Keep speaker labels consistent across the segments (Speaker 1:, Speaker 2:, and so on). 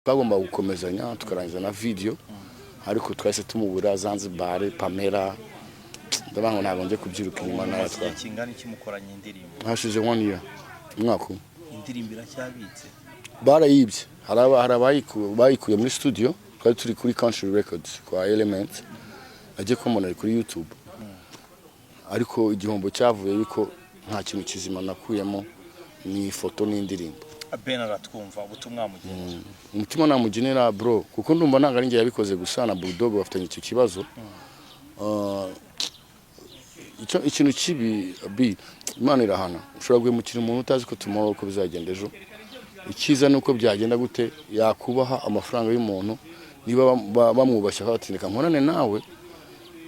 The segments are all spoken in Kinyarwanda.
Speaker 1: Twagomba gukomezanya tukarangiza na video, ariko twahise tumubura Zanzibar. Pamela, ndavuga ngo ntabwo ngiye kubyiruka inyuma.
Speaker 2: Mumaze
Speaker 1: Naratwaye.
Speaker 2: igihe kingana iki mukoranye indirimbo?
Speaker 1: Hashize one year, umwaka umwe.
Speaker 2: Indirimbo iracyabitse?
Speaker 1: Barayibye. Hari bayikuye muri studio. Twari turi kuri Country Records kwa Element, ajye kumubona ari kuri YouTube. Ariko igihombo cyavuye yuko nta kintu kizima nakuyemo, ni ifoto n'indirimbo.
Speaker 2: Ben aratwumva, ubutumwa mugenera?
Speaker 1: Umutima namugenera, bro, kuko ndumva ntabwo ari njye yabikoze gusa, na Bulldog bafitanye icyo kibazo. Icyo ikintu kibi bi Imana irahana. Ushobora guhemukira umuntu utazi ko tomorrow uko bizagenda ejo. Icyiza ni uko byagenda gute yakubaha amafaranga y'umuntu, niba bamwubashye bati: "Reka nkorane nawe."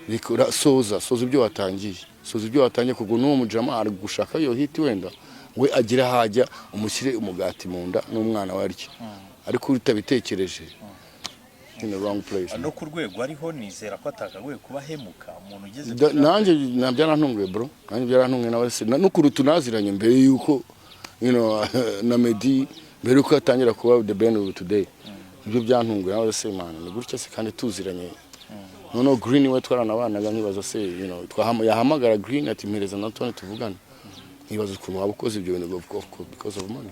Speaker 1: Reka soza, soza ibyo watangiye, soza ibyo watangiye, kuko n'uwo mujama ari gushaka iyo hit, wenda we agira aho ajya, umushyire umugati mu nda n'umwana we arya, ariko utabitekereje, in the wrong place.
Speaker 2: No ku rwego ariho, nizera ko atakagoye kuba ahemuka umuntu ugeze
Speaker 1: Nanjye byarantunguye, bro, nanjye byarantunguye. Nawe se n'ukuntu tunaziranye mbere yuko na Meddy, mbere yuko atangira kuba The Ben of today, nibyo byantunguye. Nawe se man, ni gutya se kandi tuziranye? Noneho Green we twaranabanaga, nkibaza se yahamagara Green ati: "Mpereza na Tony tuvugane." Nkibaza ukuntu waba ukoze ibyo bintu because of money.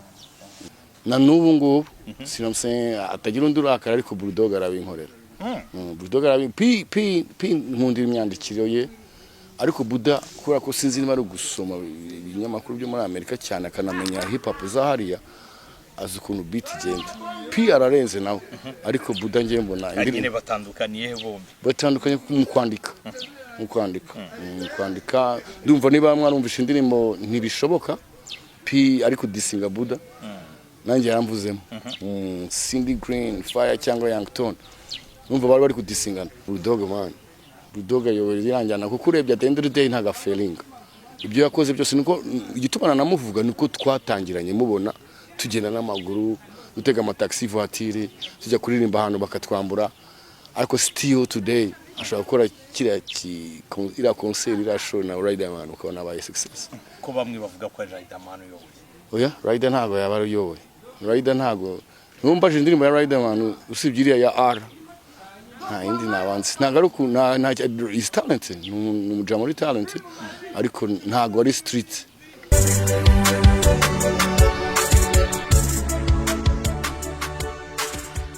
Speaker 1: Na n'ubu ngubu sinamse atagira undi urakara, ariko Bulldog arabinkorera. Bulldog arabi pi pi pi, nkundira imyandikire ye. Ariko Buda, kubera ko sinzi niba ari gusoma ibinyamakuru byo muri Amerika cyane, akanamenya hip hop za hariya, azi ukuntu beat igenda. P ararenze nawe, ariko Buda ngiye mbona
Speaker 2: Nyine batandukaniye he bombi?
Speaker 1: Batandukanye mu kwandika, mu kwandika. Ndumva niba mwarumvishe indirimbo "Ntibishoboka", P ariko disinga Buda, nanjye yaramvuzemo. Cindy, Green Fire cyangwa Young Tone, numva bari bari kudisingana. Bulldog, man, Bulldog ayobora iranjyana, kuko urebye at the end of the day ntago feeling ibyo yakoze byose. Niko igituma namuvuga, niko twatangiranye, mubona tugenda n'amaguru, dutega amataxi voiture, tujya kuririmba ahantu bakatwambura, ariko still today ashobora gukora kiriya iriya concert, iriya show na Riderman, ukabona abaye success.
Speaker 2: Ko bamwe bavuga ko ari Riderman uyoboye?
Speaker 1: Oya, Rider ntago yaba ari uyoboye. Rider ntago numva indirimbo ya Riderman usibye iriya ya R, nta yindi nabanze. Ntago ari uku nta is talented, ni umujama uri talented, ariko ntago ari street.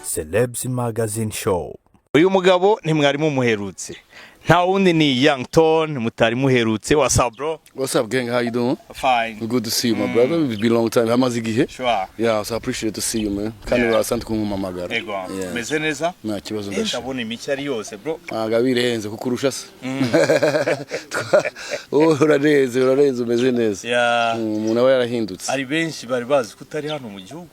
Speaker 3: Celebs Magazine Show.
Speaker 2: Uyu mugabo ntimwari mumuherutse, nta wundi ni Young Tone mutari muherutse. What's up, bro?
Speaker 1: What's up, gang? How you doing?
Speaker 2: Fine.
Speaker 1: Good to see you, my brother. It's been a long time, hamaze igihe. Yeah, so I appreciate to see you, man, kandi asante kumpamagara.
Speaker 2: Ego.
Speaker 1: Yeah.
Speaker 2: Meze neza.
Speaker 1: Nta kibazo, ndashima.
Speaker 2: Ndabona imicyo ari yose, bro.
Speaker 1: Ntabwo birenze kukurusha se? Oh, urarenze, urarenze, umeze neza. Umuntu aba yarahindutse.
Speaker 2: Hari benshi bari bazi ko utari hano mu gihugu.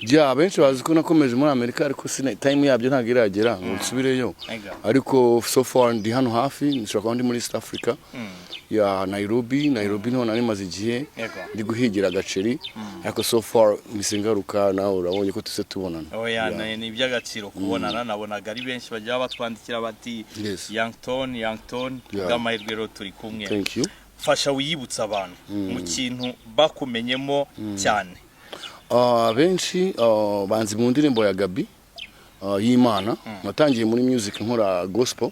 Speaker 1: Ya, benshi bazi ko nakomeje muri Amerika, ariko sina time yabyo, ntabwo iragera ngo nsubireyo.
Speaker 2: Ega.
Speaker 1: Ariko so far ndi hano hafi, nshobora kuba ndi muri East Africa ya Nairobi. Nairobi niho nari maze igihe ndi guhigira agaceri, ariko so far mpise ngaruka, nawe urabonye ko tuse tubonana.
Speaker 2: Oya.
Speaker 1: Yeah.
Speaker 2: Ni iby'agaciro kubonana. Nabonaga ari benshi bajya batwandikira bati: "Young Tone, Young Tone." Bw'amahirwe rero turi kumwe.
Speaker 1: Thank you.
Speaker 2: Fasha wiyibutsa abantu mu kintu bakumenyemo cyane.
Speaker 1: Benshi banzi mu ndirimbo ya Gabi y'Imana. Natangiye muri music nkora gospel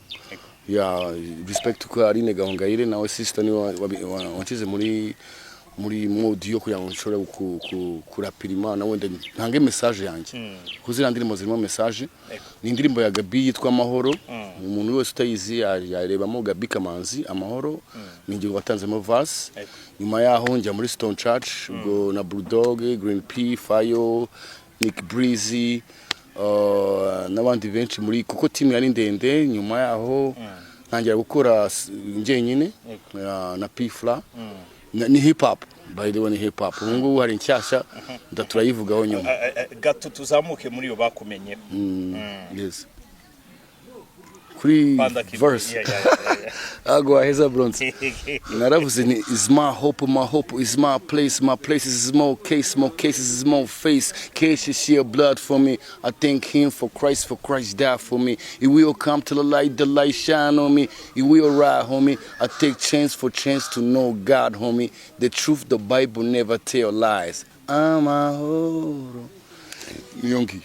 Speaker 1: ya respect ko Aline Gahongayire, nawe sister, niwe wanshyize muri mode yo kugira ngo nshobore kurapira Imana, wenda ntange message yanjye, kuko ziriya ndirimbo zirimo message. Ni indirimbo ya Gabi yitwa "Amahoro". Umuntu wese utayizi yarebamo Gabi Kamanzi "Amahoro", ni njye watanzemo verse. Nyuma yaho njya muri Stone Church, ubwo na Bulldog, Green P, Fayo, Nick Breezy, n'abandi benshi muri, kuko team yari ndende. Nyuma yaho ntangira gukora njyenyine na P Fla. Ni hip hop, by the way, ni hip hop. Ubu ngubu hari inshyashya turayivugaho nyuma.
Speaker 2: Gato tuzamuke muri iyo bakumenyeho.
Speaker 1: Yes, kuri
Speaker 2: Panda Kid.
Speaker 1: verse.
Speaker 2: Yeah.
Speaker 1: Ntabwo waheza bronze. Naravuze ni: "Is my hope, my hope is my place, my place is more case, more cases is more face case share blood for me. I thank him for Christ, for Christ died for me. It will come to the light, the light shine on me. It will ride, homie. I take chance for chance to know God, homie. The truth, the Bible never tell lies. Amahoro." Niyo ngiyo.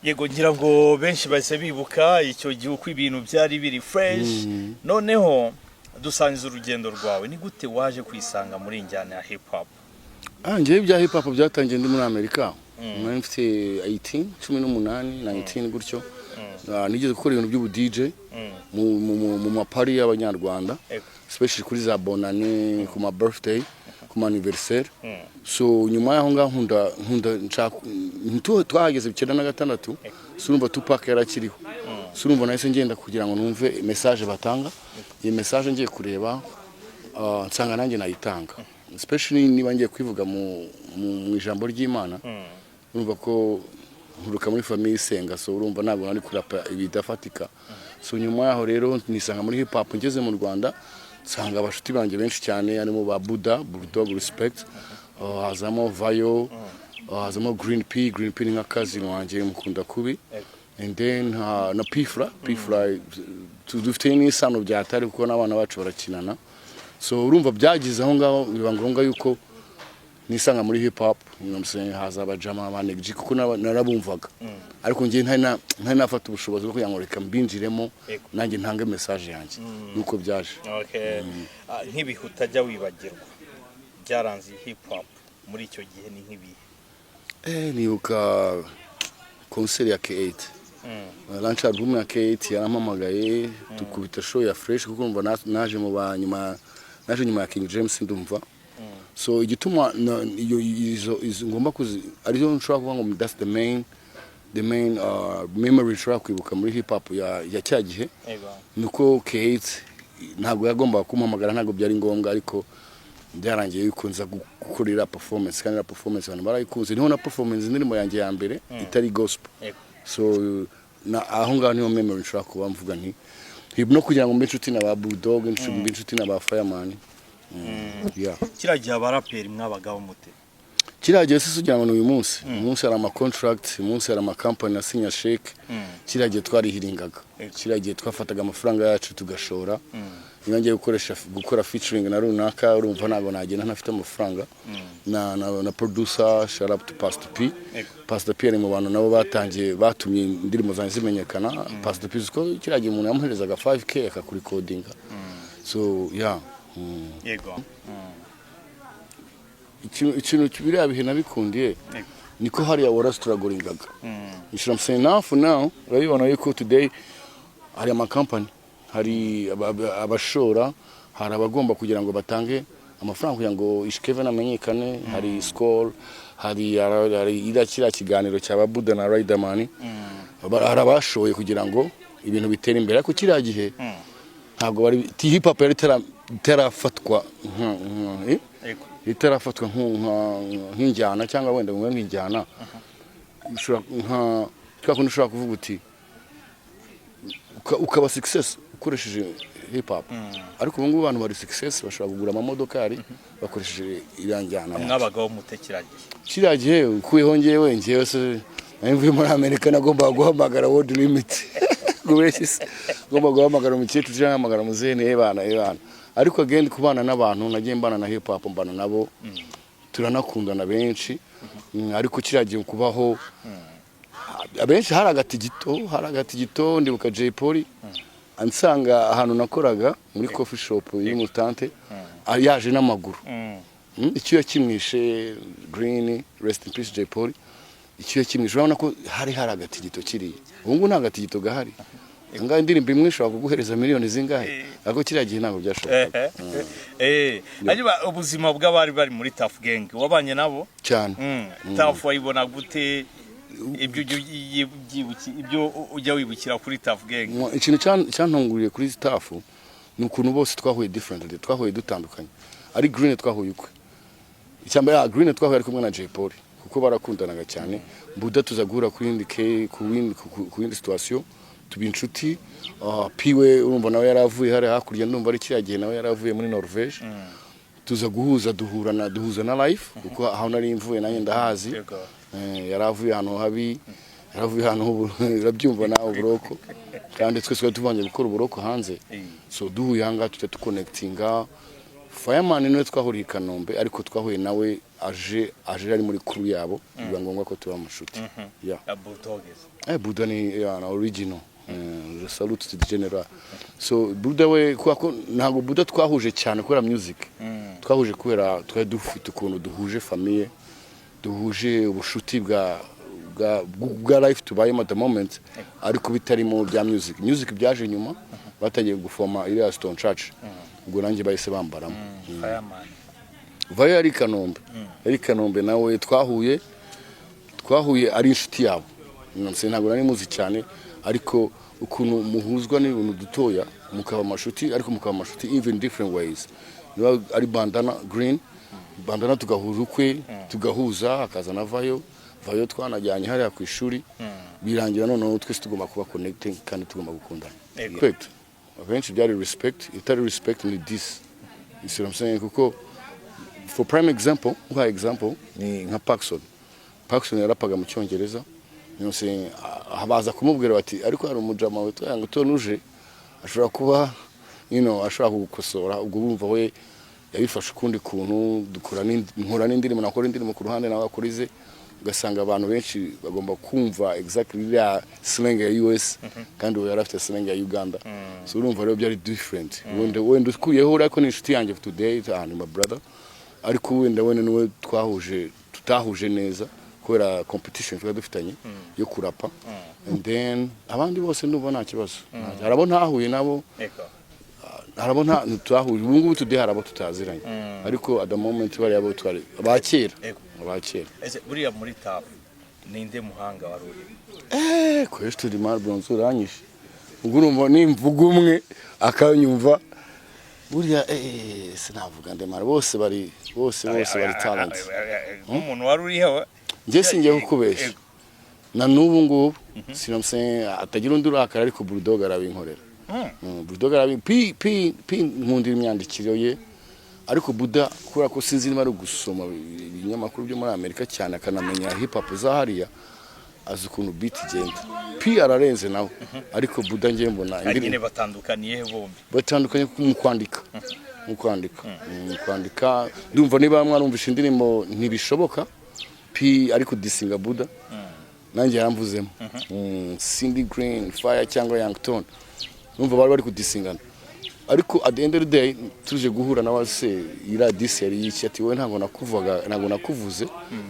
Speaker 2: Yego, ngira ngo benshi bahise bibuka icyo gihe uko ibintu byari biri fresh. Noneho dusangiza urugendo rwawe, ni gute waje kwisanga muri injyana ya hip hop?
Speaker 1: Ah, njyewe ibya hip hop byatangiye ndi muri Amerika, nari mfite 18, 18, 19 gutyo. Ah, nigeze gukora ibintu by'ubu DJ mu mapari y'Abanyarwanda, especially kuri za bonane, ku ma birthday, ku ma anniversaire. So nyuma y'aho ngaho nkunda nshaka twahageze 96. So urumva Tupac yarakiriho. So urumva nahise ngenda kugira ngo numve message batanga. Iyi message ngiye kureba, nsanga nanjye nayitanga, especially niba ngiye kwivuga mu ijambo ry'Imana. Urumva ko nturuka muri famille isenga, so urumva ntabwo nari kurapa ibidafatika. So nyuma yaho rero nisanga muri hip hop. Ngeze mu Rwanda nsanga abashuti banjye benshi cyane, harimo ba Buda Bulldog, respect, hazamo Vayo, hazamo Green P. Green P ni nka cousin wanjye, mukunda kubi. And then na Pfla. Pfla dufite n'isano byatari kuko n'abana bacu barakinana. So urumva byagize aho ngaho biba ngombwa yuko nisanga muri hip hop, you know what I'm saying? Haza abajama ba Neg G kuko narabumvaga, ariko njye ntari nafata ubushobozi bwo kugira ngo reka mbinjiremo, nanjye ntange message yanjye. Nuko byaje.
Speaker 2: Okay. Ah, nk'ibihe utajya wibagirwa byaranze iyi hip hop muri icyo gihe ni nk'ibihe?
Speaker 1: Nibuka concert ya K8, launch album ya K8. Yarampamagaye dukubita show ya fresh, kuko umva naje mu ba nyuma, naje nyuma ya King James, ndumva. So igituma iyo izo ngomba kuzi arizo nshobora kuvuga ngo that's the main memory nshobora kwibuka muri hip hop ya cya gihe, nuko K8 ntabwo yagombaga kumpamagara, ntabwo byari ngombwa, ariko byarangiye yuko nza gukorera performance, kandi iriya performance abantu barayikunze. Niho na performance indirimbo yanjye ya mbere itari gospel. So na aho ngaho niho memory nshobora kuba mvuga nti no kugira ngo mbe inshuti na ba Bulldog, mbe inshuti na ba Fireman. Yeah.
Speaker 2: Kiriya gihe abaraperi mwabagaho mute?
Speaker 1: Kiriya gihe si ugira ngo ni uyu munsi. Uyu munsi hari ama contract, uyu munsi hari ama company asinya cheque. Kiriya gihe twarihiringaga. Kiriya gihe twafataga amafaranga yacu tugashora. Niba ngiye gukora featuring na runaka, urumva ntabwo nagenda ntafite amafaranga na producer. Shout out to Pastor P. Pastor P ari mu bantu nabo batangiye batumye indirimbo zanjye zimenyekana. Pastor P, uko kiriya gihe umuntu yamuherezaga 5K akakurikodinga. So yeah. Ikintu biriya bihe nabikundiye niko hariya warastrugglingaga. You see what I'm saying? Now, for now, urabibona yuko today hari amakampani, hari abashora, hari abagomba kugira ngo batange amafaranga kugira ngo Ish Kevin amenyekane, hari Skol, hari iriya kiriya kiganiro cya ba Buda na Riderman. Hari abashoye kugira ngo ibintu bitere imbere, ariko kiriya gihe ntabwo bari hip hop yari itarafatwa eh? Itarafatwa nk'injyana cyangwa wenda ngo nk'injyana ushobora nka twa kundi ushobora kuvuga uti ukaba success ukoresheje hip hop. Ariko ubu ngubu abantu bari success, bashobora kugura amamodokari bakoresheje iriya njyana yacu.
Speaker 2: Mwabagaho mute kiriya gihe?
Speaker 1: Kiriya gihe ukuyeho ngewe se nari mvuye muri Amerika, nagombaga guhamagara World Limit, kubeshya se ngomba guhamagara umukecuru cyangwa guhamagara muzehe, ebana ebana. Ariko again, kubana n'abantu nagiye mbana na hip hop, mbana nabo turanakundana benshi. Ariko kiriya gihe kubaho abenshi hari agatigito, hari agatigito. Ndibuka Jay Polly ansanga ahantu nakoraga muri coffee shop y'umutante, yaje n'amaguru. Icyuya kimwishe. Green, rest in peace Jay Polly. Icyuya kimwishe, urabona ko hari agatigito kiriya. Ubu ngubu nta gatigito gahari. Ngaho indirimbo imwe ishobora kuguhereza miliyoni zingahe, ariko kiriya gihe ntabwo byashobokaga.
Speaker 2: Hanyuma ubuzima bw'abari bari muri Tuff Gang, wabanye nabo?
Speaker 1: Cyane.
Speaker 2: Tuff wayibona gute? Ibyo ujya ibyo ujya wibukira kuri Tuff Gang?
Speaker 1: Ikintu cyantunguriye kuri Tuff ni ukuntu bose twahuye differently, twahuye dutandukanye. Ari Green twahuye ukwe. Icyambere, Green twahuye ari kumwe na Jay Polly kuko barakundanaga cyane. Buda tuza guhura ku yindi ke ku yindi ku yindi situation, tuba inshuti. Piwe urumva nawe yaravuye hari hakurya, ndumva ari kiriya gihe nawe yaravuye muri Norvège. Tuza guhuza, duhura na duhuza na life, kuko aho nari mvuye nanjye ndahazi. Yaravuye ahantu habi, yaravuye ahantu urabyumva nawe, uburoko, kandi twese twari tubanje gukora uburoko hanze. So duhuye ahangaha tujya tuconnectinga. Fireman niwe twahuriye i Kanombe, ariko twahuye nawe aje ari muri crew yabo, biba ngombwa ko tuba amashuti, yeah.
Speaker 2: Ya Bulldog?
Speaker 1: Buddha ni, yeah, na original. Je salute to the general. So Buddha we, kubera ko ntabwo Buddha twahuje cyane kubera music. Twahuje kubera twari dufite ukuntu duhuje famille, duhuje ubushuti bwa life tubayemo at the moment, ariko bitarimo bya music. Music byaje nyuma, batangiye gufoma iriya Stone Church. Ubwo nanjye bahise bambaramo.
Speaker 2: Fireman?
Speaker 1: Vayo yari i Kanombe. Yari i Kanombe nawe, twahuye ari inshuti yabo. Nonse ntabwo nari muzi cyane, ariko ukuntu muhuzwa n'ibintu dutoya mukaba amashuti, ariko mukaba amashuti even different ways. Niba ari bandana green bandana, tugahuza ukwe, tugahuza hakazana Vayo. Vayo twanajyanye hariya ku ishuri, birangira noneho twese tugomba kuba connecting kandi tugomba gukundana. Respect, abenshi byari respect, itari respect ni this, you see what I'm saying? Kuko for prime example, nka example ni nka Paxson. Paxson yarapaga mu Cyongereza, you know saying, baza kumubwira bati: "Ariko hari umujama witwa Young Tone uje, ashobora kuba ashobora kugukosora." Ubwo bumva we yabifashe ukundi kuntu, dukora nkora n'indirimbo, nakora indirimbo ku ruhande, nawe akora ize, ugasanga abantu benshi bagomba kumva exactly iriya slang ya US, kandi uwo yari afite slang ya Uganda. So urumva rero byari different. Wenda ukuyeho, ariko ni inshuti yanjye today, ni my brother, ariko wenda niwe twahuje tutahuje neza kubera competition twari dufitanye yo kurapa. And then abandi bose ndumva nta kibazo. Hari abo ntahuye nabo, hari abo nta tutahuje. Ubu ngubu today hari abo tutaziranye, ariko at the moment bariya bo twari abakera, abakera.
Speaker 2: Ese buriya muri Tuff ninde muhanga wari uri?
Speaker 1: Question mark, bronze, uranyishe. Ubwo urumva nimvuga umwe akanyumva buriya, sinavuga ndemara, bose bari bose bari talent.
Speaker 2: Nk'umuntu wari uriho.
Speaker 1: Njye singiye kukubesha, na n'ubu ngubu sinamse atagira undi urakara, ariko Bulldog arabinkorera. Bulldog arabi pi pi pi, nkundira imyandikire ye, ariko Buda kubera ko sinzi niba ari gusoma ibinyamakuru byo muri Amerika cyane, akanamenya hip hop za hariya, azi ukuntu beat igenda. Pi ararenze nawe, ariko Buda njye mbona
Speaker 2: Nyine batandukaniye he bombi?
Speaker 1: Batandukanye mu kwandika. Ndumva niba mwarumvishe indirimbo "Ntibishoboka", Pi ariko disinga Buda, nanjye yaramvuzemo. Cindy Green Fire cyangwa Young Tone, numva bari bari kudisingana, ariko at the end of the day tuje guhura nawe, se iriya diss yari yiki? Ati: "Wowe ntabwo nakuvuga, ntabwo nakuvuze,"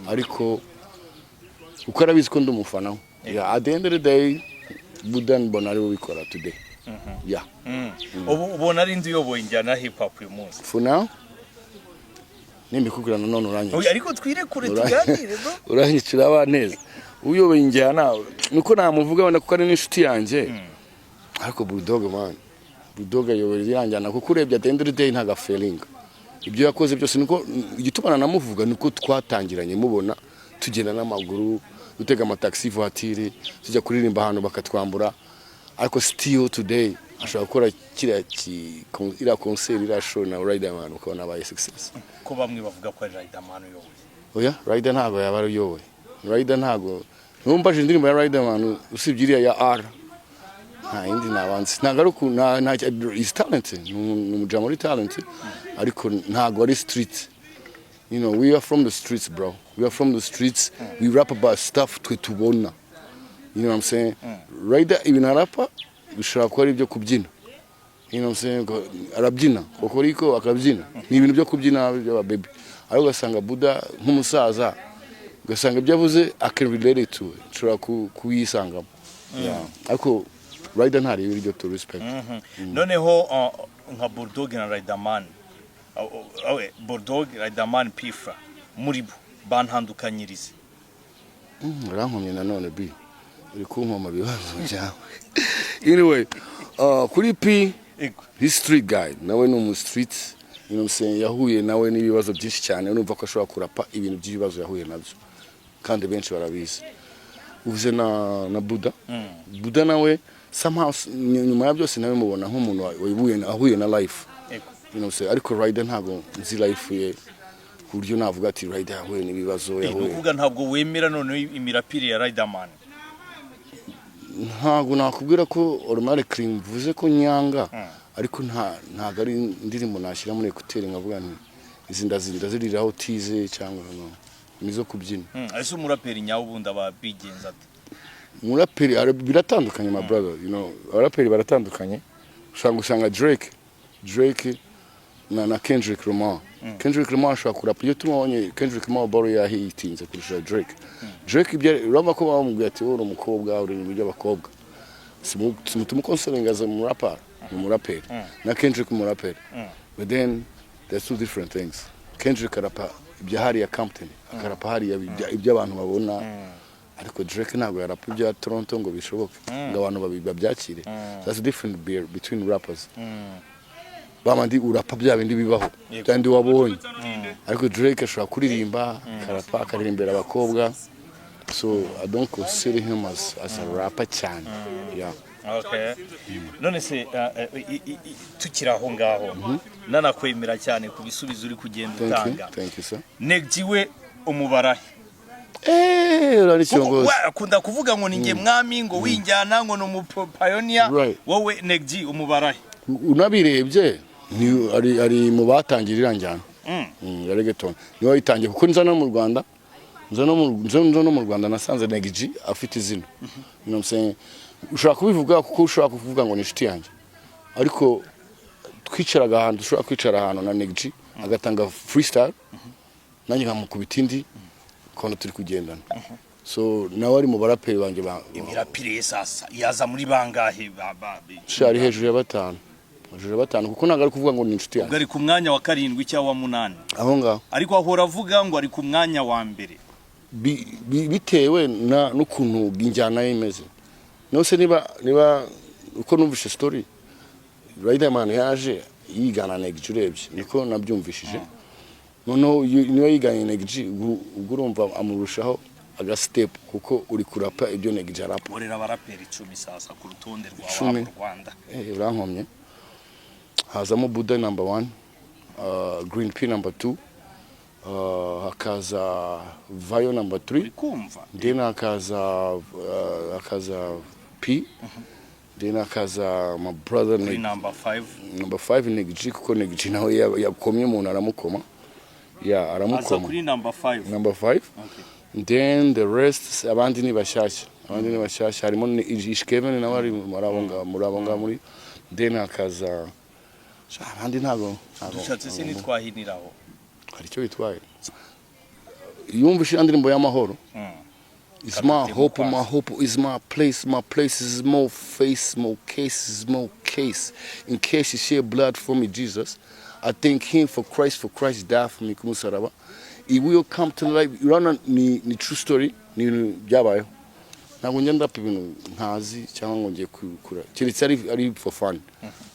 Speaker 1: ariko uko arabizi ko ndi umufana we. Yeah, at the end of the day Buda mbona ariwe ubikora today, yeah.
Speaker 2: Ubu ubona ari nde uyoboye injyana ya hip hop uyu munsi?
Speaker 1: For now, nimbikubwira nanone uranyica.
Speaker 2: Oya, ariko twirekure tuganire, bro.
Speaker 1: Uranyicira abaneza. Uyoboye injyana nuko namuvuga wenda kuko ari n'inshuti yanjye, ariko Bulldog, man, Bulldog ayobora iriya njyana, kuko urebye at the end of the day ntago feeling ibyo yakoze byose. Niko igituma namuvuga, niko twatangiranye mubona tugenda n'amaguru, dutega amataxi voiture, tujya kuririmba ahantu bakatwambura, ariko still today ashobora gukora kiriya iriya concert, iriya show na Riderman, ukabona abaye success.
Speaker 2: Ko bamwe bavuga ko ari Riderman uyoboye?
Speaker 1: Oya, Rider ntabwo yaba ari uyoboye. Rider ntabwo numvaje indirimbo ya Riderman usibye iriya ya R, nta yindi nabanze. Ntabwo ari uku, nta is talented, ni umujama uri talented, ariko ntabwo ari street. We are from the streets, bro. We are from the streets. We rap about stuff twe tubona, you know what I'm saying? Rider ibintu arapa bishobora kuba ari ibyo kubyina, you know what I'm saying? Arabyina kokoriko, akabyina, ni ibintu byo kubyina by'ababebi, ariko ugasanga Buda nk'umusaza, ugasanga ibyo avuze I can relate to it, nshobora kuyisangamo. Yeah. Ariko Rider ntari iryo to respect.
Speaker 2: Noneho nka Bulldog na Riderman, Bulldog, Riderman, P Fla, muri bo bantandukanyirize.
Speaker 1: Urankomye nanone bi, uri kunkoma ibibazo byawe. Anyway, kuri P, he's street guy, nawe ni umu street, you know what I'm saying? Yahuye nawe n'ibibazo byinshi cyane, urumva ko ashobora kurapa ibintu by'ibibazo yahuye nabyo, kandi benshi barabizi. Uvuze na Buda. Buda nawe somehow nyuma ya byose nawe mubona nk'umuntu wahuye ahuye na life, you know what I'm saying? Ariko Rider ntabwo nzi life ye ku buryo navuga ati Rider yahuye n'ibibazo.
Speaker 2: Ni
Speaker 1: Yahuye
Speaker 2: ukuvuga ntabwo wemera noneho imirapire ya Riderman?
Speaker 1: Ntabwo nakubwira ko automatically mvuze ko nyanga. Ariko ntabwo ari indirimbo nashyira muri écouteurs nkavuga nti izi ndaziriraho tize cyangwa no, ni izo kubyina.
Speaker 2: Ese umuraperi nyawe ubundi aba bigenza ate?
Speaker 1: Umuraperi biratandukanye, my brother, abaraperi baratandukanye. Ushobora gusanga Drake na Kendrick Lamar. Kendrick Lamar ashobora kurapa. Iyo tumubonye Kendrick Lamar, baro yahitinze kurusha Drake. Drake ibyo urabona ko bamubwiye ati: "Wowe uri umukobwa, uri mu by'abakobwa." Simutumuconsideringa as a murapper, ni umuraperi, na Kendrick umuraperi, but then there's two different things. Kendrick arapa ibya hariya Compton, akarapa hariya ibyo abantu babona, ariko Drake ntabwo yarapa ibya Toronto ngo bishoboke, ngo abantu babyakire. That's a different beer between rappers. Bamandi urapa bya bindi bibaho, bya bindi wabonye, ariko Drake ashobora kuririmba, akarapa, akaririmbira abakobwa. So I don't consider him as a rapper cyane, yeah.
Speaker 2: Okay. None se tukiri aho ngaho, nanakwemera cyane ku bisubizo uri kugenda
Speaker 1: Thank you.
Speaker 2: utanga.
Speaker 1: Thank you, sir.
Speaker 2: Neg G we umubarahe?
Speaker 1: Urari
Speaker 2: Kuko
Speaker 1: kiongozi.
Speaker 2: we akunda kuvuga ngo ni njye mwami, ngo winjyana, ngo ni umupioneer. Wowe Neg G umubarahe?
Speaker 1: Unabirebye ni ari mu batangira iriya njyana ya reggaeton. Niwe wayitangiye, kuko nza no mu Rwanda, nza no mu Rwanda nasanze Neg G afite izina. You know what I'm saying? Ushobora kubivuga kuko ushobora kuvuga ngo ni inshuti yanjye, ariko twicaraga ahantu, dushobora kwicara ahantu na Neg G agatanga freestyle, nanjye nkamukubita indi, ukabona turi kugendana. So nawe ari mu baraperi banjye ba
Speaker 2: Imirapire ye sasa yaza muri bangahe
Speaker 1: Sha, ari hejuru ya batanu, hejuru ya batanu, kuko ntabwo ari kuvuga ngo ni inshuti
Speaker 2: Ubwo
Speaker 1: yanjye.
Speaker 2: ari ku mwanya wa karindwi cyangwa wa munani?
Speaker 1: Aho ngaho.
Speaker 2: Ariko ahora avuga ngo ari ku mwanya wa mbere.
Speaker 1: Bitewe na n'ukuntu injyana ye imeze. Nose niba uko numvise story, Riderman yaje yigana Neg G, urebye niko nabyumvishije. Noneho niba yiganye Neg G, ubwo urumva amurushaho aga step, kuko uri kurapa ibyo Neg G arapa.
Speaker 2: Nkorera abaraperi 10 sasa ku rutonde rwa
Speaker 1: 10.
Speaker 2: mu Rwanda.
Speaker 1: Urankomye. Hazamo Buda number one, Green P number two, hakaza Vayo number three.
Speaker 2: Uri kumva?
Speaker 1: Then hakaza P, then hakaza my brother
Speaker 2: Kuri
Speaker 1: Neg,
Speaker 2: number 5?
Speaker 1: Number five Neg G, kuko Neg G nawe yakomye umuntu aramukoma, yeah.
Speaker 2: Aza
Speaker 1: Aramukoma.
Speaker 2: kuri number 5?
Speaker 1: Number five. Then the rest, abandi ni bashyashya, abandi ni bashyashya. Harimo Ish Kevin, nawe ari muri abo ngabo, muri abo ngabo muri. Then hakaza. Sha, abandi ntago
Speaker 2: Dushatse se ntitwahiniraho?
Speaker 1: Hari icyo bitwaye. Yumva indirimbo y'amahoro. It's my hope, my hope is my place, my place is more face, more cases, more case. In case you shed blood for me, Jesus. I thank him for Christ died for me, kumusaraba. It will come to life. Urabona ni true story, ni ibintu byabayeho. Ntabwo njya ndapa ibintu ntazi cyangwa ngo ngiye kubikora, keretse ari for fun.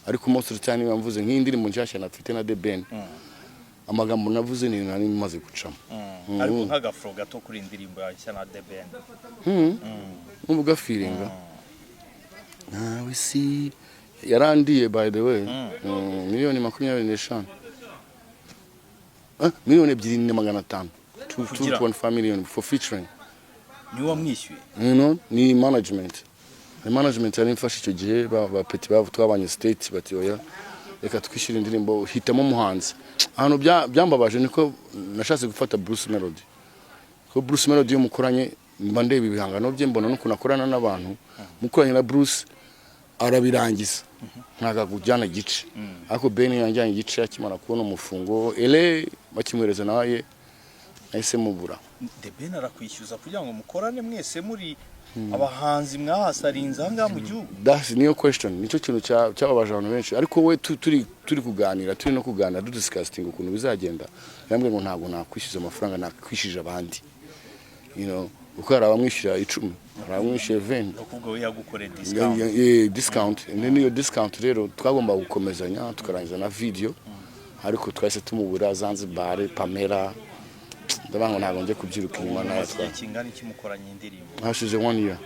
Speaker 1: Ariko most of the time niba mvuze nk'iyi ndirimbo nshyashya nafite na The Ben, amagambo navuze ni ibintu nari maze gucamo.
Speaker 2: Ariko nk'agafro gato kuri indirimbo yawe nshya na The Ben.
Speaker 1: Numva ugafeelinga nawe si yarandiye, by the way, 25 miliyoni, 2.5 miliyoni, 2.5 million for featuring.
Speaker 2: Niwe wamwishyuye?
Speaker 1: Ni management, ni management yari imfashe icyo gihe. Ba Petit bavu twabanye state, bati: "Oya, reka twishyure indirimbo, hitamo umuhanzi." Ahantu byambabaje niko nashatse gufata Bruce Melody, ko Bruce Melody iyo mukoranye mba ndeba ibihangano bye, mbona n'ukuntu akorana n'abantu. Mukoranye na Bruce arabirangiza, ntabwo akujyana igice, ariko Ben yanjyanye igice akimara kubona umufungo ele bakimuhereza, nawe nahise mubura.
Speaker 2: The Ben arakwishyuza kugira ngo mukorane, mwese muri abahanzi mwahasarinze aha ngaha mu gihugu?
Speaker 1: That's niyo question, nicyo kintu cyababaje abantu benshi. Ariko we turi kuganira, turi no kuganira, dudiscussing ukuntu bizagenda, yambwiye ngo ntabwo nakwishyuza amafaranga nakwishyuje abandi, kuko hari abamwishyura 10, hari abamwishyura 20.
Speaker 2: Ni ukuvuga we yagukoreye discount?
Speaker 1: Discount. Niyo discount rero twagomba gukomezanya tukarangiza na video, ariko twahise tumubura Zanzibar. Pamela, ndavuga ngo ntabwo njye kubyiruka inyuma nayo.
Speaker 2: Mumaze igihe kingana iki mukoranye indirimbo?
Speaker 1: Hashize one year,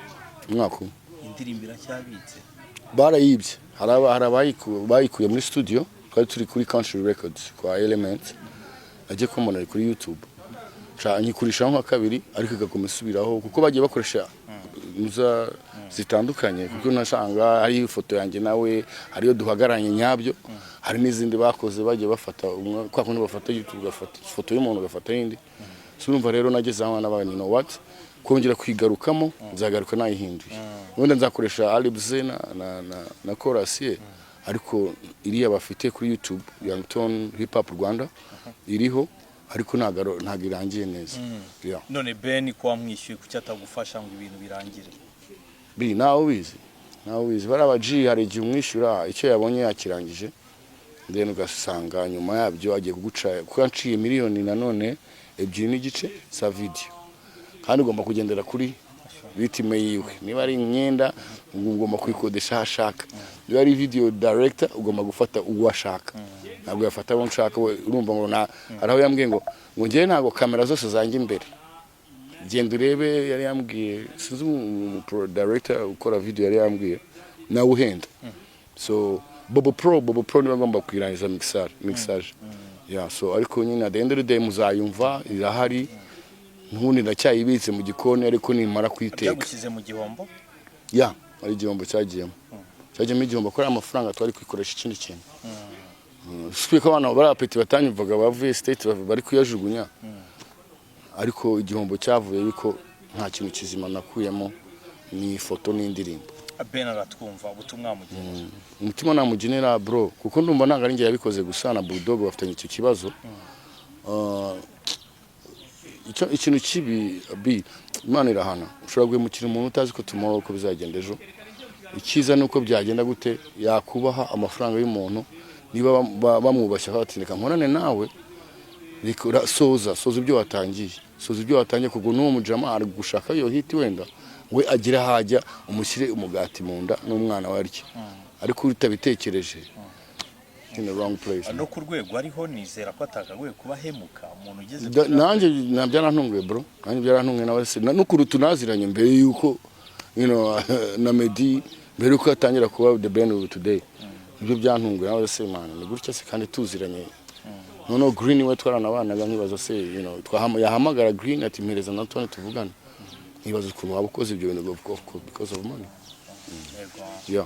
Speaker 1: umwaka umwe.
Speaker 2: Indirimbo iracyabitse?
Speaker 1: Barayibye. Hari bayikuye muri studio, twari turi kuri Country Records kwa Element, ajye kumbona ari kuri YouTube. Nyikurishaho nka kabiri, ariko ikaguma isubiraho kuko bagiye bakoresha. muza zitandukanye, kuko nasanga hari ifoto yanjye nawe, hariyo duhagararanye nyabyo, hari n'izindi bakoze bagiye bafata umwe, kwa kundi bafata YouTube, ugafata ifoto y'umuntu, ugafata indi. So urumva rero nageze aho n'abana, you know what, kongera kwigarukamo, nzagaruka nayihinduye, wenda nzakoresha adlibs na chorus ye, ariko iriya bafite kuri YouTube, Young Tone Hip Hop Rwanda, iriho, ariko ntabwo irangiye neza. Yeah.
Speaker 2: None Ben ko wamwishyuye, kuki atagufasha ngo ibintu birangire?
Speaker 1: Bi nawe ubizi, nawe ubizi, bariya ba G, hari igihe umwishyura icyo yabonye yakirangije, then ugasanga nyuma yabyo agiye kuguca, kuko yanciye miliyoni nanone 2.5 za video, kandi ugomba kugendera kuri rythme yiwe. Niba ari imyenda, ugomba kuyikodesha aho ashaka. Niba ari video director, ugomba gufata uwo ashaka, ntabwo yafata abo nshaka we. Urumva ngo na hari aho yambwiye ngo njyewe ntabwo kamera zose zanjye imbere, genda urebe. Yari yambwiye, sinzi umu pro director ukora video yari yambwiye, nawe uhenda. So Bobo Pro niwe agomba kuyirangiza mixage. Yeah, so ariko nyine at the end of the day muzayumva irahari, ntundi ndacyayibitse mu gikoni, ariko nimara kuyiteka.
Speaker 2: Byagushyize mu gihombo?
Speaker 1: Ya, ari igihombo cyagiyemo, igihombo ko ari amafaranga twari kwikoresha ikindi kintu. Si ko abana bari apeti batanyumvaga bavuye state bari kuyajugunya, ariko igihombo cyavuye yuko nta kintu kizima nakuyemo, ni ifoto n'indirimbo.
Speaker 2: Ben aratwumva, ubutumwa mugenera?
Speaker 1: Umutima namugenera, bro, kuko ndumva ntabwo ari njye yabikoze gusa, na Bulldog bafitanye icyo kibazo. Icyo ikintu kibi bi Imana irahana. Ushobora guhemukira umuntu utazi ko tomorrow uko bizagenda ejo. Icyiza ni uko byagenda gute, yakubaha amafaranga y'umuntu, niba bamwubashye bati: "Reka nkorane nawe, reka soza soza ibyo watangiye, soza ibyo watangiye," kuko n'uwo mujama ari gushaka iyo hit, wenda we agira aho ajya, umushyire umugati mu nda n'umwana we arya, ariko utabitekereje, in the wrong place.
Speaker 2: No ku rwego ariho, nizera ko atakagoye kuba ahemuka umuntu ugeze
Speaker 1: Nanjye byarantunguye, bro, nanjye byarantunguye nawe se n'ukuntu tunaziranye mbere yuko na Meddy, mbere yuko atangira kuba The Ben of today. Nibyo byantunguye nawe se, man, ni gutya se kandi tuziranye? Noneho Green we twaranabanaga, nkibaza se, yahamagara Green ati: "Mpereza na Tony tuvugane," nkibaza ukuntu waba ukoze ibyo bintu because of money.
Speaker 2: Yego.
Speaker 1: Yeah.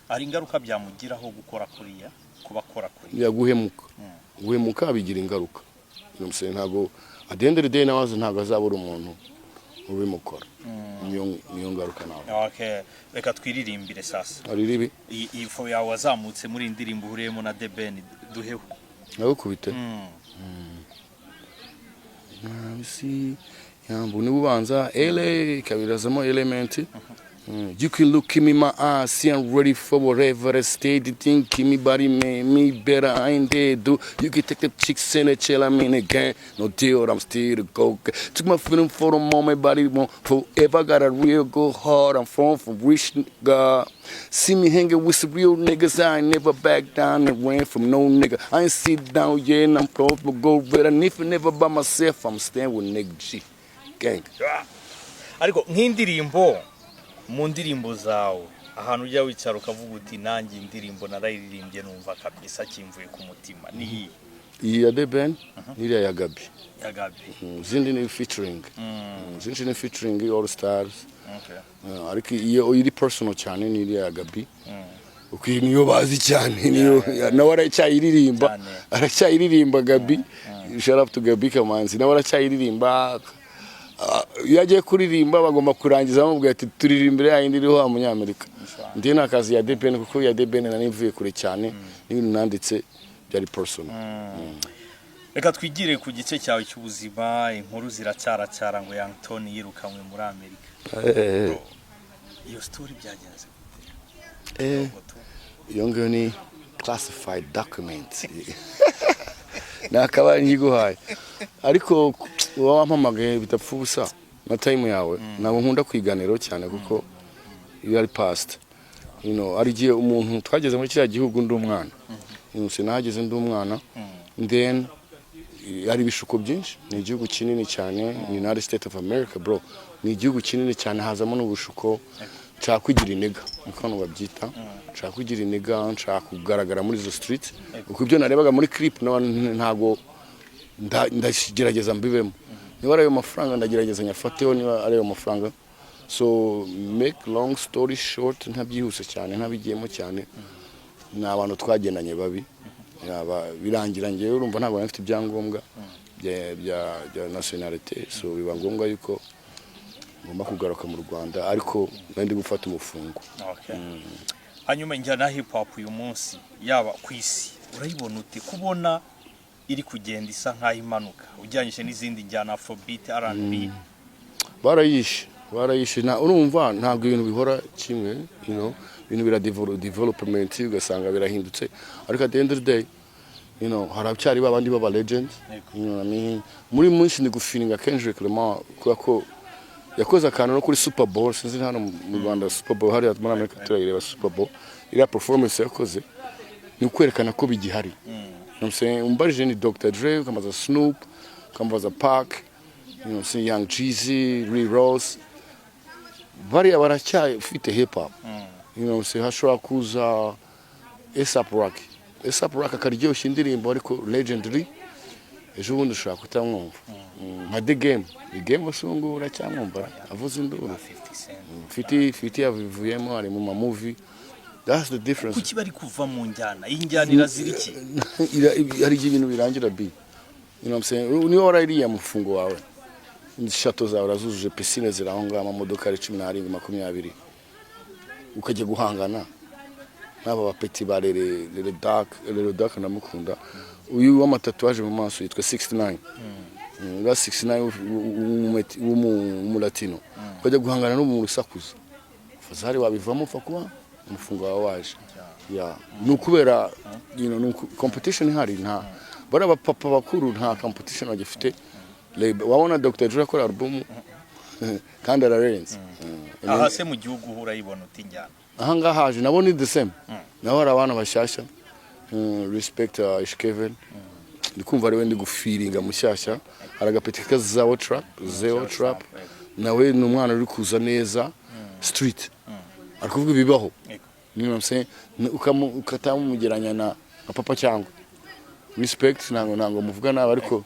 Speaker 2: Hari ingaruka byamugiraho gukora kuriya, kuba akora kuriya?
Speaker 1: Ya, guhemuka, guhemuka bigira ingaruka. You know what I'm saying? Ntabwo at the end of the day nawe ntabwo azabura umuntu ubimukora, niyo ngaruka nawe.
Speaker 2: Okay, reka twiririmbire sasa.
Speaker 1: Hari ribi.
Speaker 2: Iyi flow yawe wazamutse muri iyi ndirimbo uhuriyemo na The Ben, duheho.
Speaker 1: Nagukubite isi yambu niba ubanza ele ikabirazamo element. You can look in my eyes, see I'm ready for whatever the state think me body made me better. I ain't dead, dude. You can take the chicks in the chill, I'm in the gang. No deal, I'm still the go. Took my feeling for the moment, body won't forever. Got a real good heart. I'm from rich nigga. See me hanging with some real niggas. I ain't never back down and ran from no nigga. I ain't sit down yet, and I'm pro for go red. And if never by myself, I'm stand with nigga G. Gang.
Speaker 2: Ariko nk'indirimbo, mu ndirimbo zawe, ahantu ujya wicara ukavuga uti: "Nanjye indirimbo narayiririmbye, numva kabisa kimvuye ku mutima," ni iyi?
Speaker 1: Iyi ya The Ben n'iriya ya Gabi.
Speaker 2: Ya Gabi.
Speaker 1: Izindi ni featuring. Izindi ni featuring All Stars. Ariko iyo iri personal cyane ni iriya ya Gabi, kuko iyi niyo bazi cyane, niyo nawe aracyayiririmba.
Speaker 2: Cyane.
Speaker 1: Aracyayiririmba Gabi. Shout out to Gabi Kamanzi, nawe aracyayiririmba. Iyo agiye kuririmba bagomba kurangiza bamubwira ati: "Turirimbire ya yindi iriho wa Munyamerika." Ndiye ni akazi ya The Ben, kuko ya The Ben nari mvuye kure cyane, n'ibintu nanditse byari personal.
Speaker 2: Reka twigire ku gice cyawe cy'ubuzima. Inkuru ziracyaracyara ngo Young Tony yirukanwe muri Amerika. Iyo story byagenze gute?
Speaker 1: Iyo ngiyo ni classified document, nakabaye nkiguhaye, ariko uba wampamagaye bidapfa ubusa na time yawe. Ntabwo nkunda kwiganiraho cyane kuko iyo ari past, hari igihe umuntu twageze muri kiriya gihugu ndi umwana, sinahageze ndi umwana, then hari ibishuko byinshi. Ni igihugu kinini cyane, ni United States of America, bro, ni igihugu kinini cyane, hazamo n'ubushuko. Nshaka kwigira inigga, niko hano babyita, nshaka kwigira inigga, nshaka kugaragara muri izo street, kuko ibyo narebaga muri clip ntago ndagerageza mbibemo. Niba ari ayo mafaranga, ndagerageza nyafateho, niba ari ayo mafaranga. So make long story short, ntabyihuse cyane, ntabigiyemo cyane, ni abantu twagendanye babi. Yaba birangira ngewe, urumva, ntabwo nari mfite ibyangombwa bya nationalité, so biba ngombwa yuko ngomba kugaruka mu Rwanda, ariko nari ndi gufata umufungo.
Speaker 2: Okay. Hanyuma injyana ya hip hop uyu munsi, yaba ku isi, urayibona ute, kubona iri kugenda isa nkaho imanuka ujyanyije n'izindi njyana, afrobeat, R&B?
Speaker 1: Barayishe, barayishe. Na urumva ntabwo ibintu bihora kimwe, ibintu bira development, ugasanga birahindutse, ariko at the end of the day, haracyari babandi baba legends.
Speaker 2: Yego.
Speaker 1: You know what I mean? Muri munsi ni gufeelinga Kendrick Lamar, kubera ko yakoze akantu no kuri Super Bowl. Sinzi hano mu Rwanda Super Bowl, hariya muri Amerika turayireba Super Bowl. Iriya performance yakoze ni ukwerekana ko bigihari. You know what I'm saying? Umbarije ni Dr. Dre, ukambaza Snoop, ukambaza Pac, you know what I'm saying, Young Jeezy, Rick Ross, bariya baracyafite hip hop. You know what I'm saying? Hashobora kuza ASAP Rocky, ASAP Rocky akaryoshya indirimbo, ariko legendary ejo bundi ushobora kutamwumva. Nka The Game, The Game se ubu ngubu uracyamwumva avuze induru?
Speaker 2: 50 Cent.
Speaker 1: Fifty yavuyemo, ari mu ma movie. That's the difference.
Speaker 2: Kuki bari kuva mu njyana? Iyi njyana irazira iki?
Speaker 1: Hari igihe ibintu birangira bi, you know what I'm saying? Niba warariye mufungo wawe, château zawe urazujuje, piscine ziri aho ngaho, amamodoka ari 17, 20, ukajya guhangana n'aba bapeti ba rere rere dark, rere dark. Ndamukunda uyu w'amatatouage mu maso yitwa 69. Uriya 69 w'umulatino, ukajya guhangana n'umuntu usakuza fazari, wabivamo upfa kuba umufungo wawe waje. Yeah. Ni ukubera ni competition ihari. Nta bariya bapapa bakuru, nta competition bagifite. Wabona Dr. Dre akora album kandi ararenze.
Speaker 2: Aha se mu gihugu urayibona uti injyana?
Speaker 1: Aha ngaha haje nabo ni the same, naho hari abana bashyashya. Respect Ish Kevin, ndi kumva ariwe ndi gufeelinga mushyashya. Hari agapeti ka Zeo Trap, Zeo Trap nawe ni umwana uri kuza neza street, ari kuvuga ibibaho.
Speaker 2: Yego.
Speaker 1: You know what I'm saying? Ukatamugeranya na Papa Cyangwa respect, ntabwo muvuga nabi, ariko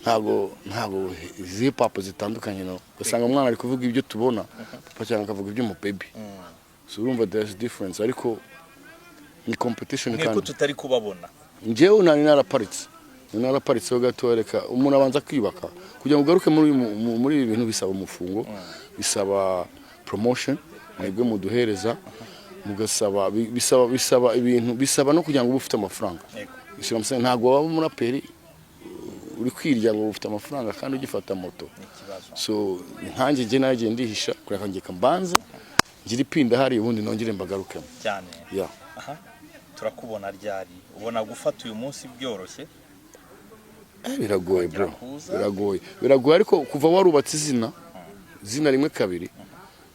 Speaker 1: ntabwo izi hip hop zitandukanye, no ugasanga umwana ari kuvuga ibyo tubona, Papa Cyangwa akavuga ibyo mu baby. So urumva there's difference, ariko ni competition.
Speaker 2: Mwe ko
Speaker 1: Kandi
Speaker 2: tutari kubabona?
Speaker 1: Njyewe nari naraparitseho gato. Reka umuntu abanza kwiyubaka kugira ngo ugaruke muri ibi bintu. Bisaba umufungo, bisaba promotion mwebwe muduhereza, mugasaba bisaba ibintu, bisaba no kugira ngo ube ufite amafaranga.
Speaker 2: Yego.
Speaker 1: You see what I'm saying? Ntabwo waba umuraperi uri kwirya ngo ufite amafaranga kandi ugifata moto.
Speaker 2: Ni ikibazo.
Speaker 1: So nkanjye njye nagiye ndihisha kureka ngeka mbanze ngira ipinda hari, ubundi nongere mbagarukemo.
Speaker 2: Cyane.
Speaker 1: Yeah.
Speaker 2: Aha turakubona ryari? Ubona gufata uyu munsi byoroshye?
Speaker 1: Biragoye bro.
Speaker 2: Kuza.
Speaker 1: Biragoye, biragoye, ariko kuva warubatse izina rimwe, kabiri,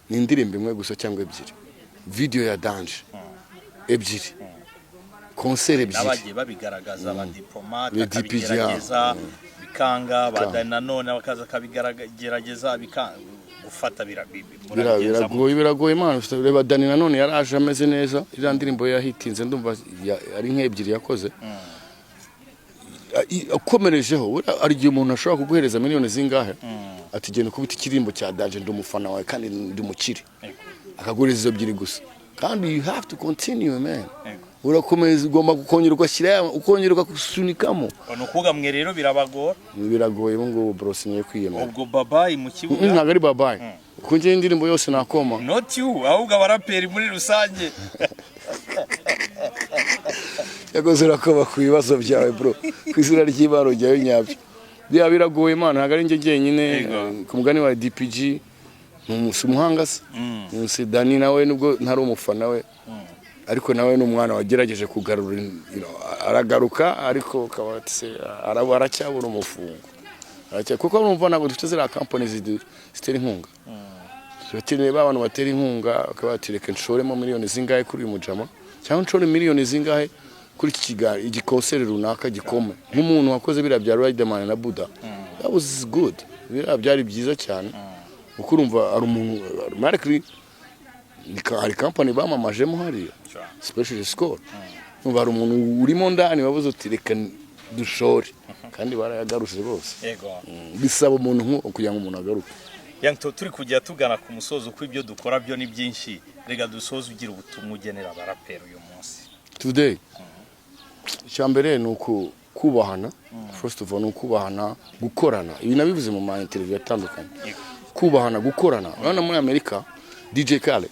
Speaker 1: ni indirimbo imwe gusa cyangwa ebyiri, video ya danger ebyiri, concert ebyiri.
Speaker 2: N'abagiye babigaragaza, abadiplomate
Speaker 1: Le DPG,
Speaker 2: akabigerageza bikanga, ba Dani nanone bakaza akabigerageza bikanga gufata, murabigenza mute?
Speaker 1: Biragoye, biragoye man. Reba Dani nanone yaraje ameze neza, iriya ndirimbo yahitinze, ndumva ari nk'ebyiri yakoze. Akomerejeho. Buriya hari igihe umuntu ashobora kuguhereza miliyoni zingahe, ati genda ukubita ikirimbo cya danger, ndi umufana wawe kandi ndi mukire.
Speaker 2: Yego.
Speaker 1: Akaguhereza izo ebyiri gusa, kandi you have to continue, man.
Speaker 2: Yego.
Speaker 1: Urakomeza, ugomba kongera ugashyira, ukongera ugasunikamo.
Speaker 2: Ni ukuvuga mwe rero birabagora.
Speaker 1: Biragoye ubu ngubu bro, singiye kwiyemera.
Speaker 2: Ubwo babayi mu kibuga.
Speaker 1: Ntabwo ari babayi, kuko njyewe indirimbo yose nakoma.
Speaker 2: Not you, ahubwo abaraperi muri rusange.
Speaker 1: Yakoze urakoma ku bibazo byawe bro, ku izina ry'Imana ujyayo nyabyo. Bya biragoye man, ntabwo ari njye jyenyine.
Speaker 2: Yego.
Speaker 1: Ku mugani wa DPG, si umuhanga se? Si Dani nawe, nubwo ntari umufana we, ariko nawe ni umwana wagerageje kugarura, aragaruka, ariko ukaba ati se aracyabura umufungo. Kuko urumva ntabwo dufite ziriya company zitera inkunga. Turakeneye ba bantu batera inkunga, bakaba bati reka nshoremo miliyoni zingahe kuri uyu mujama, cyangwa nshore miliyoni zingahe kuri iki kiganiro, igikonseri runaka gikome, nk'umuntu wakoze biriya bya Riderman na Buda. That was good, biriya byari byiza cyane, kuko urumva hari umuntu automatically hari company bamamajemo hariya. Special score, urumva hari umuntu urimo ndani wabuze uti reka dushore, kandi barayagaruje rwose.
Speaker 2: Yego.
Speaker 1: Bisaba umuntu nk'uwo kugira ngo umuntu agaruke.
Speaker 2: Young Tone, turi kujya tugana ku musozo, uko ibyo dukora byo ni byinshi. Reka dusoze ugira ubutumwa ugenera abaraperi uyu munsi.
Speaker 1: Today, icya mbere ni uku kubahana. First of all, ni ukubahana, gukorana. Ibi nabivuze mu ma interview atandukanye. Kubahana, gukorana. Urabona muri Amerika, DJ Khaled,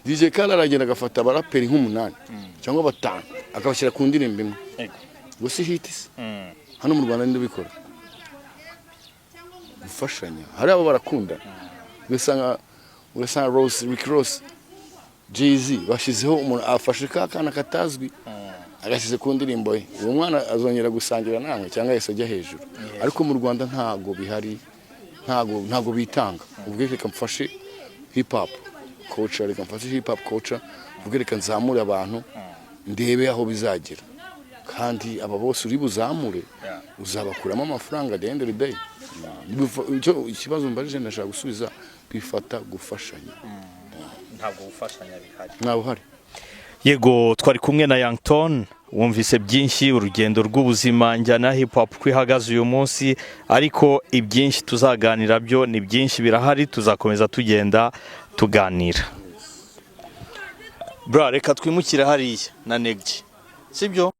Speaker 1: DJ Khaled aragenda agafata abaraperi nk'umunani cyangwa batanu, akabashyira ku ndirimbo imwe. Gusa hit se? Hano mu Rwanda ninde ubikora? Gufashanya. Hari abo barakundana, ugasanga Ross, Rick Ross, Jay-Z bashyizeho umuntu, afashe ka kana katazwi, agashyize ku ndirimbo ye. Uwo mwana azongera gusangira namwe cyangwa yahise ajya hejuru. Ariko mu Rwanda ntago bihari, ntago bitanga. Ubwo reka mfashe hip hop culture, reka mfashe hip hop culture, ubwo reka nzamure abantu, ndebe aho bizagera. Kandi aba bose uri buzamure, uzabakuramo amafaranga at the end of the day. Ikibazo mbajije, ndashaka gusubiza, bifata gufashanya.
Speaker 2: Ntabwo gufashanya bihari.
Speaker 1: Ntawe uhari.
Speaker 2: Yego, twari kumwe na Young Tone. Wumvise byinshi, urugendo rw'ubuzima, njyana ya hip hop uko ihagaze uyu munsi. Ariko ibyinshi tuzaganira byo ni byinshi, birahari, tuzakomeza tugenda tuganira. Bra, reka twimukire hariya na Negji, sibyo?